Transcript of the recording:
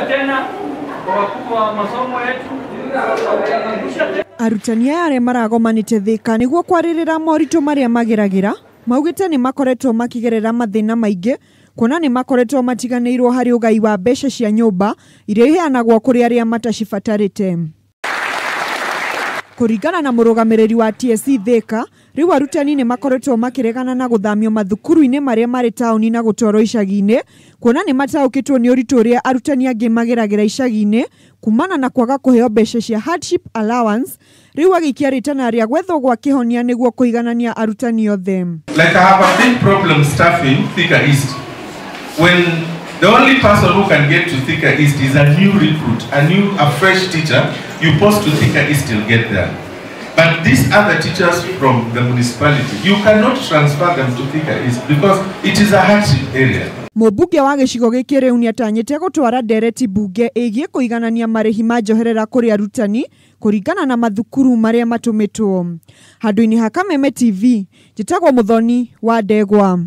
Tena kwa wakuu wa masomo yetu. Arutani aya arĩa maragomanĩte Thĩka nĩguo kwarĩrĩra moritũ marĩa mageragĩra maugĩte nĩ makoretwo makĩgerera mathĩna maingĩ kuona nĩ makoretwo matiganĩirwo harĩ ũgai wa mbeca cia nyũmba iria iheanagwo kũrĩ arĩa matacibatarĩte. Kũringana na mũrũgamĩrĩri wa TSC Thĩka, rĩu arutani nĩ makoretwo makĩregana na gũthamio mathukuru-inĩ marĩa marĩ taũni na gũtwarwo icagi-inĩ kuona nĩ mataũkĩtwo nĩ ũritũ ũrĩa arutani angĩ mageragĩra icagi-inĩ kumana na kwaga kũheo mbeca cia hardship allowance. Rĩu agĩikia rĩtana rĩa gwethwo gwa kĩhonia nĩguo kũiganania arutani othe. Like I have a big problem staffing Thika East. When the only person who can get to Thika East is a new recruit, a fresh teacher, you post to Thika East, you'll get there. But these other teachers from the municipality, you cannot transfer them to Thika East because it is a hardship area. Mũmbunge wa gĩcigo gĩkĩ rĩu nĩatanyĩte gũtwara ndereti mbunge ĩgiĩ kũiganania marĩhi ma njoherera kũrĩ arutani kũringana na mathukuru marĩa matũmĩtwo. Handũ-inĩ ha Kameme TV, njĩtagwo Mũthoni wa Ndegwa.